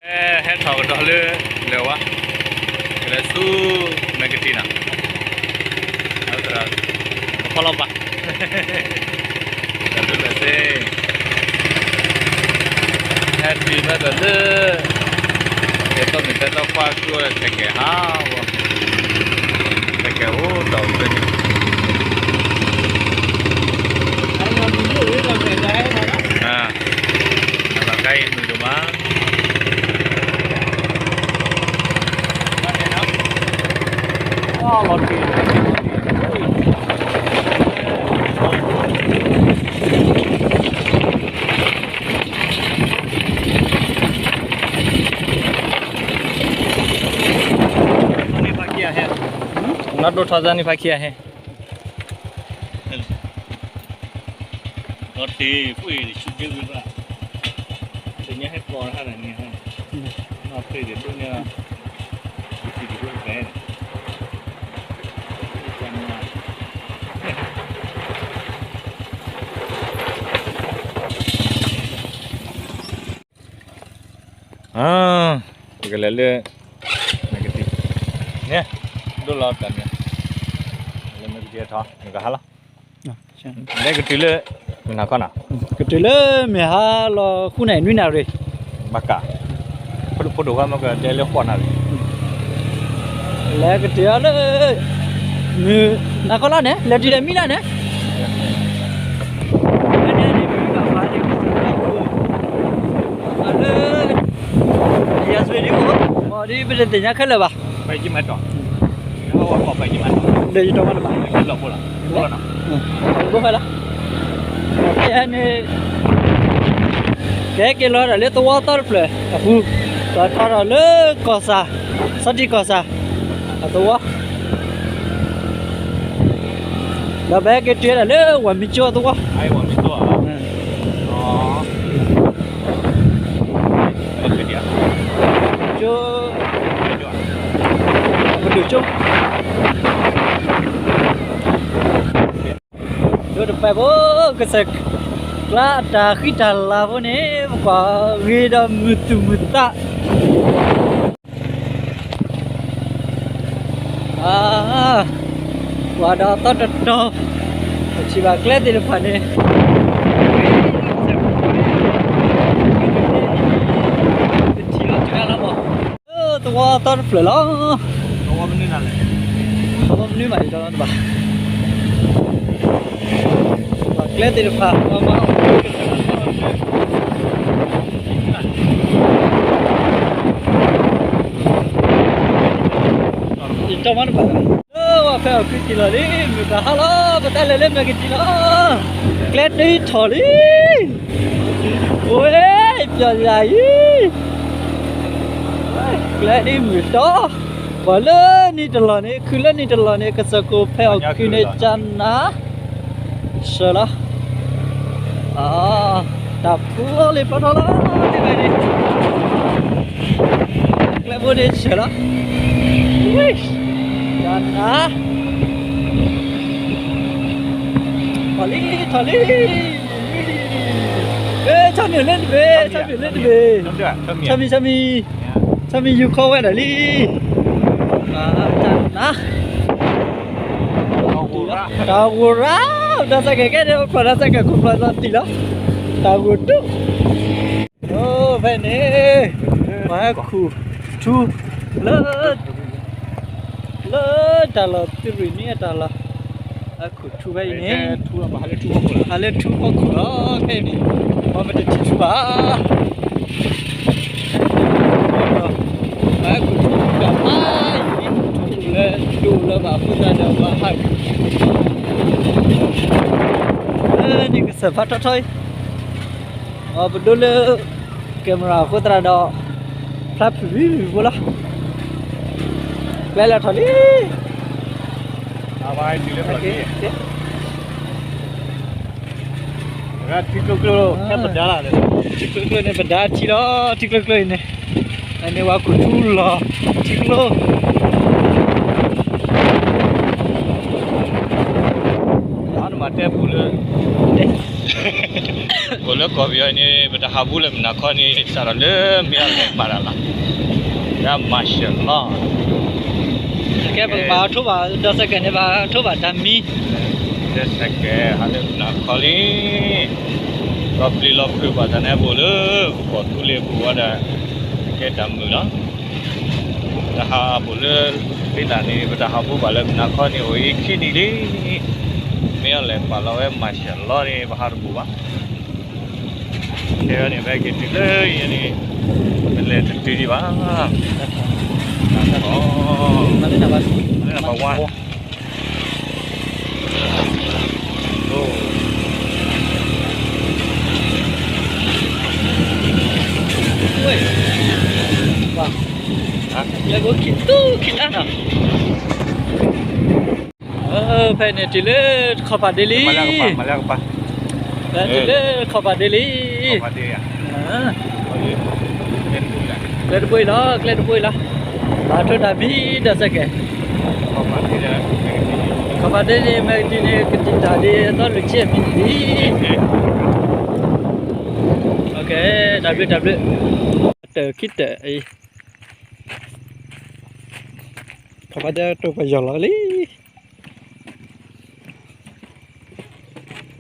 ဟဲထီၣ်ကဒီးလၢ လၢဝါ ကလဲၤဆူ မဲကတံနီၤ, ကဖီလီၤပာ် တၢ်ဒိလၢသ့ ဟဲတုၤမ့ၢ်ဒီးလၢ ကဲထီၣ်မ့ၢ်တဲတီခွါကျိ တကဲဟးဝဲ တကဲအိၣ်ဒီးဝဲန့ၣ် လီၤကါအံၤမုာ်ဒိၣ်မး လီၤကါအံၤ နီၢ်ဒိၣ်ထီၣ်သၢနံၣ်ဖးခံဂၤဟဲ လီၤတ့ၢ် ပှ့ၤ တဆူက့ဝံၤဘၣ် တညါဟဲကိးတၢ်န့ၣ် နီၢ်ဖ့ၣ်ဒိၣ်ညါ တံၤတံၤတဖဲ ပကလဲၤလၢ မဲကတံ န့ၣ် ဒိၣ်လီၤတၢ်န့ၣ် လၢမဲကတံထီၣ် နကဟးလီၤ လဲၤကတုၤလၢ မုၢ်နၤခီနီၤ ကတုၤလၢမုၢ်ဟါလီၤဃုနၣ်ရံၣ်နွံနၣ်ရံၣ် ဘၣ်ကး ဖိဒိၣ်ခွါမ့ၢ်ကတဲလၢဃိးနၣ်ရံၣ် လဲၤကတုၤအီၤလၢ မုၢ်နၤခီလီၤန့ၣ် လဲၤတုၤဒီးမံလီၤန့ၣ် လၢ ယၤစွ့ဒ်အိၣ် မ့ၢ်ဒ်ပတသ့ၣ်ညါခဲလၢာ်ဘၣ် ဒီးယတီၢ်မးတဘၣ် ဘိဖဲလီၤ ဖဲန့ၣ် ကဟဲက့ၤလီၤဒၣ်လၢသဝီသီတဖျၢၣ်အပူၤ ဒီးထီၣ်ဒီးလၢကီၢ်ဆၣ် ဆီဒံၣ်ကီၢ်ဆၣ် အသဝီ ဒီးပဟဲက့ၤတုၤဒၣ်လၢဝၤမံကၠိအသဝီ ကၠိ ပဒိၣ်ကၠိ ဒိၣ်တပၤဖိ ကစၢၢ်ကျါအတၢ်ဃံတၢ်လၤဖိန့ၣ် ပကွၢ်ဂ့ၤဒီးမုာ်သူၣ်မုာ်သး ပှၤဒီးသီတတီၤ ပထံၣ်ဘၣ်ကျဲသ့ၣ်တဖၣ်န့ၣ် ပထံၣ်လီၤတဂၤလီၤမး သဝီသီတဖျၢၣ်လီၤ သဝီမနုၤမး ယတီၢ်မးတဘၣ် ပှၤကျဲသ့ၣ်တဖၣ် ပှၤမၤအီၣ် ယတီၢ်မးတဘၣ် လၢဝဲဖဲအီၣ်ကုတံၢ်လီၤလံ မုၢ်တဟါလီၤ ပတၢ်လဲၤလၢမဲာ်ကတံၢ်လီၤ ကျဲတထီၣ်လံ ဝဲ ပျီယၤအံၤ ကျဲဒ်မုၢ်တီ ပှၤလၢနံၣ်တလီၢ်န့ၣ် ခုလၢနံၣ်တလီၢ်န့ၣ် ကစၢၢ်ခိၣ်ဖဲအီၣ်ကုန့ၣ် ကနၤ ဆၢလီၤ တၢ်ဖူလံၤဖီထီလီၤ န့ၣ် ကျဲဘိန့ၣ်ဆၢလီၤ ကနၤ ထီၣ်လံ ထီၣ်လံ ဆီမံၤလၢတဘ့ၣ် ဆီမံၤလၢတဘ့ၣ် ဆီမံၤ ဆီမံၤ ဆီမံၤယူၤခီဝဲဒၣ်လံ ကနၤ တၢ်ဂိၢ်ရၣ် ဒီးစဲကဲကဲန့ၣ် အိၣ်ဖျိးဒီးစဲကဲခိၣ်ဖျိးလီၤတံၢ်လီၤ တၢ်ဂိၢ်ဒိၣ် ဖဲန့ၣ် ပှၤဟဲခူၣ်ထူ လၢ လၢတၢ်လီၢ်သုးရ့ၣ်န့ၣ်အတၢ်လီၢ် ဟဲခူၣ်ထူဖဲအံၤန့ၣ် ဟးလၢထူဖီခိၣ်လီၤ ဖဲအံၤန့ၣ် ပှၤမ့ၢ်တထံၣ်ထူဘၣ် ပှၤဟဲခူၣ်ထူတၢ်ဖးအံၤန့ၣ် ထူလၢဒိၣ်လၢဘၣ်အဃိသတးဒီး ပှၤဟး လၢန့ၣ်ကစၢၢ်ဖးထီထီအံၤ ပဒိလၢ camera အဃိသတးဒီး ဖျါဖုၣ်ဖုၣ်ဖိလီၤ ကျဲလၢထီၣ်လံ ထံကျိကျိ ထံကျိကျိန့ၣ် ပဒါထံလီၤ ထံကျိကျိအံၤန့ၣ် အန့ၣ်ဝဲခူၣ်ထူလီၤ ထံကျိ နမၤတဲပူလၢ အိၣ်လၢကီၢ်ပယီၤန့ၣ် ပတဟးဘူးလၢမုၢ်နၤခီန့ၣ် စးထီၣ်လၢမ့ၢ်အီၣ်လဲၤပာ်တၢ်လီၤ. ကဲ မၤရှၢၣ်လီၤ. ကဲ ပကဘၣ်ထိးဘၣ် ဒီးစဲးကဲးန့ၣ် ဘၣ်ထိးဘၣ်တၢ်မံ ဒီးစဲးကဲးဟးလၢမုၢ်နၤခီလံ. လီၤပျံၤလီၤဖုးဘၣ်သးန့ၣ် အဘူးလၢကီၢ်သူလ့ၤပူၤဝဲဒၣ် ကဲတၢ်မုာ်လီၤ. တၢ်ဟးဘူးလၢ သ့ၣ်နၤန့ၣ် ပတၢ်ဟးဘူးဘၣ်လၢမုၢ်နၤခီန့ၣ် အိၣ်အံၤခံနံၣ်လံ. မ့ၢ်အီၣ်လဲၤပာ်လီၤဝဲမၤရှၢၣ်လီၤန့ၣ် ပဟးတဘူးဘၣ်. ခဲအံၤန့ၣ် ပဟဲက့ၤတုၤလၢအံၤန့ၣ် ပလဲၤတတုၤဒံးဘၣ်. လၢနဘၣ်ဝါ လၢဘိခံတူၢ်ခံလါနီၤ. ဖဲန့ၣ်တုၤလၢတခီပၤဒ့လံ. တုၤလၢတခီပၤဒ့လံ. ကျဲတဘိအံၤလီၤ ကျဲတဘိအံၤလီၤ. ဘၣ်ထိးတၢ်မံဒီးစဲးကဲး. ခီပၤဒ့န့ၣ် မဲကတံၢ်န့ၣ် ကတံၢ်တၢ်ဒ်အသီလွံၢ်ဆံအမံၤန့ၣ်လံ. တၢ်ဘျုးတၢ်ဘျုး တၢ်ခံတၢ်အံၤ ခီပၤဒ့တိၢ်ပယီၤလီၤလံ.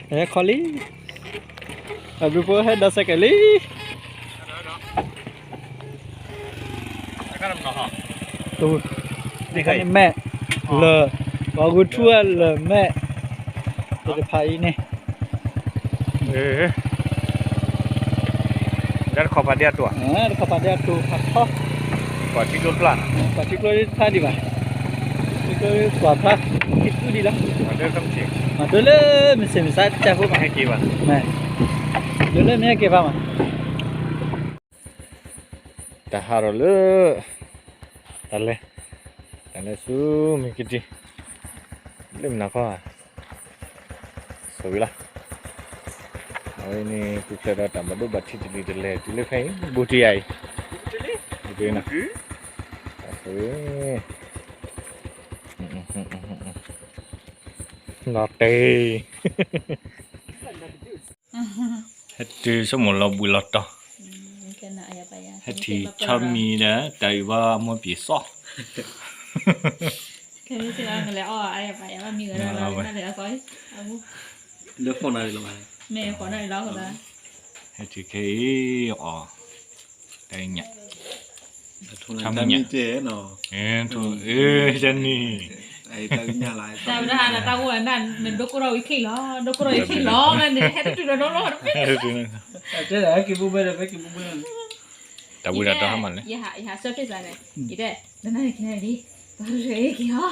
ဟဲခီလံ. အဘျုးဖိဟဲဒီးစဲးကဲးလံ. မဲာ် လၢၢ် ပှၤဂုာ်ထူဝဲလၢၢ်မဲာ် သ့ၣ်တဖၣ်အံၤန့ၣ် တခီပၤဒ့အတိၢ် တခီပၤဒ့အတိၢ်ဖးထီ ပှၤထံကျိဖျါ ပှၤထံကျိဖျါဒံးဘၣ် ထံကျိကွၢ်ဖျါ ထံကျိဒံးလီၤ မၤဒိလၢမုၢ်ဆ့ၣ်မုၢ်ဆါတၢ်ဖိဘၣ် ဒိလၢမ့ၢ်ဟဲက့ၤဘၣ်မး တၢ်ဟးထီၣ်လၢ တၢ်လဲၤ တၢ်လဲၤဆူမ့ၢ်ကတံၢ် လၢမုၢ်နၤခီ ဆိၣ်ဂ့ၤလီၤ အဝဲန့ၣ် ပူၤဖျဲးဒီးတၢ်ဘၣ်ဒိဘၣ်ထံးတလံၤတလဲၤတုၤလၢဖဲအံၤ ဘူးတံၢ်ယၤအံၤ ဘူးတံၢ်နီၤ ဆိၣ်ဂ့ၤ လီၤတဲာ် ဟဲတုၤဆိကမိၣ်လီၤဘှံးလီၤတီၤ ဟဲထံၣ်ဆီမံၤဒီး တၢ်အုၣ်ဘၣ်မိၢ်ပှၢ်စီၣ် လၢဖီၣ်နၤလီၤ ဟဲထံၣ်ခဲအံၤအီၤ တၢ်ညၣ် ထီမညၣ် တၢ်မံတဲနီၤ အၢ တၢ်နံၤ တၢ်ဝဲဒၣ်နတၢ်အိၣ်နၤ နဒိကိၢ်ထီၣ်ဝံၤခံလီၤ ဒိကိၢ်ထီၣ်ဝံၤခံလီၤ နဟဲတတုၤလီၤနီၤလီၤ တဲဟဲက့ၤဘိဘဲဒီး ဟဲက့ၤဘိဘဲ တၢ်ဝံၤဒီးတၢ်ဟါမၢ်လဲၣ် ယဟး surface လဲၣ် ယတဲ နနၢ်က့ၤနၤလံ ပှၤက့ၤအီၤ